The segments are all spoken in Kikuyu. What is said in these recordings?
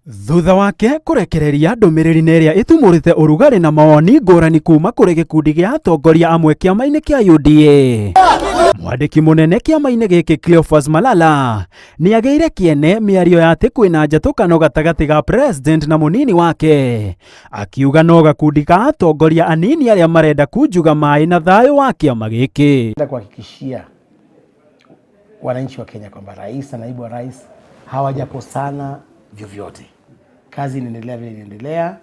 Thutha wake kũrekereria ndũmĩrĩri na ĩrĩa ĩtumũrĩte ũrugarĩ na mawoni ngũrani kuma kũrĩ gĩkundi gĩa atongoria amwe kĩama-inĩ kĩa UDA. Mwandĩki mũnene kĩama-inĩ gĩkĩ Cleophas Malala nĩagĩire kĩene mĩario ya atĩ kwĩna njatũkano gatagatĩ ga president na mũnini wake, akiuga no gakundi ka atongoria anini arĩa marenda kunjuga maĩ na thayũ wa kĩama gĩkĩ. Kuhakikishia wananchi wa Kenya kwamba rais na naibu wa rais hawajakosana vyovyote. Kazi inaendelea vile inaendelea.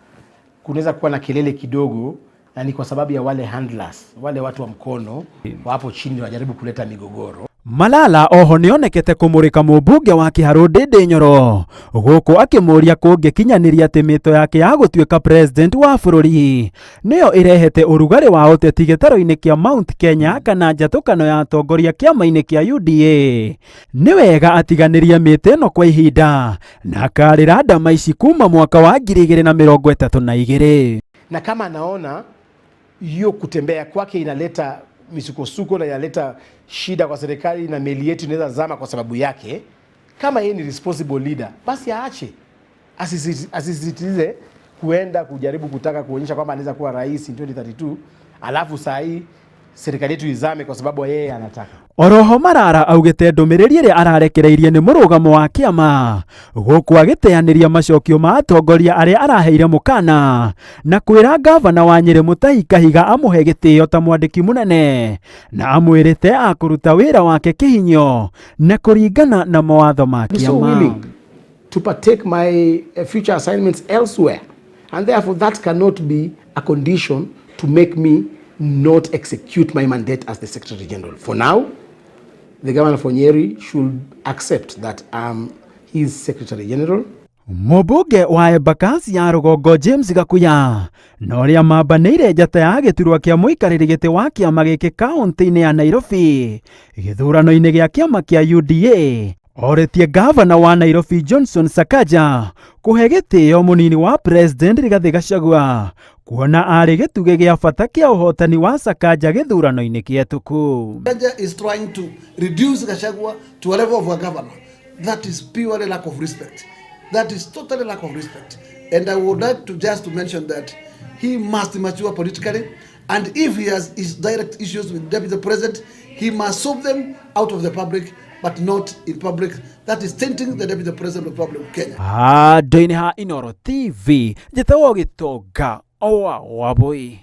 Kunaweza kuwa na kelele kidogo, na ni kwa sababu ya wale handlers, wale watu wa mkono wapo chini wajaribu kuleta migogoro. Malala oho nĩonekete kũmũrĩka mũmbunge wa Kĩharũ Ndĩndĩ Nyoro gũkũ akĩmũria kũngĩkinyanĩria atĩ mĩto yake ya gũtuĩka president wa bũrũri nĩyo ĩrehete ũrugarĩ wa ũteti gĩtarũ-inĩ kĩa Mount Kenya kana njatũkano ya atongoria kĩama-inĩ kĩa UDA. Nĩ wega atiganĩrie mĩtĩ ĩno kwa ihinda na akarĩra ndama ici kuma mwaka wa 2032. Na kama anaona hiyo kutembea kwake inaleta misukosuko na inaleta shida kwa serikali na meli yetu inaweza zama kwa sababu yake, kama yeye ni responsible leader, basi aache, asisitize kuenda kujaribu kutaka kuonyesha kwamba anaweza kuwa rais in 2032 alafu saa hii serikali yetu izame kwa sababu yeye anataka. Oroho Marara augĩte ndũmĩrĩri ĩrĩa ararekereirie nĩ mũrũgamo wa kĩama gũkũ agĩteanĩria macokio ma atongoria arĩa araheire mũkana na kwĩra ngavana wa Nyĩrĩ Mutahi Kahiga amũhe gĩtĩo ta mwandĩki mũnene na amwĩrĩte akũruta wĩra wake kĩhinyo na kũringana na mawatho ma Be so kĩama. Willing to partake my future assignments elsewhere, and therefore that cannot be a condition to make me not execute my mandate as the Secretary General. For now, the governor for Nyeri should accept that I'm his Secretary General. Mũmbunge wa Embakasi ya rũgongo James Gakuya na ũrĩa mambanĩire njata ya gĩturwa kĩa mũikarĩri gĩtĩ wa kĩama gĩkĩ kaũntĩ-inĩ ya Nairobi gĩthurano-inĩ gĩa kĩama kĩa UDA orĩtie ngavana wa Nairobi Johnson Sakaja kũhe gĩtĩo mũnini wa president Rigathĩ Gachagua kuona arĩ gĩtugĩ gĩa bata kĩa ũhotani wa Sakaja gĩthurano-inĩ kĩhetũku. Sakaja is trying to reduce Gachagua to a level of a governor. That is purely lack of respect. That is totally lack of respect. And I would like to just to mention that he must mature politically. And if he has his direct issues with deputy president, he must solve them out of the public, but not in public. That is tainting the deputy president of the Republic of Kenya. Handũ-inĩ ha Inooro TV njĩtagwo Gĩtonga wa Wabũi.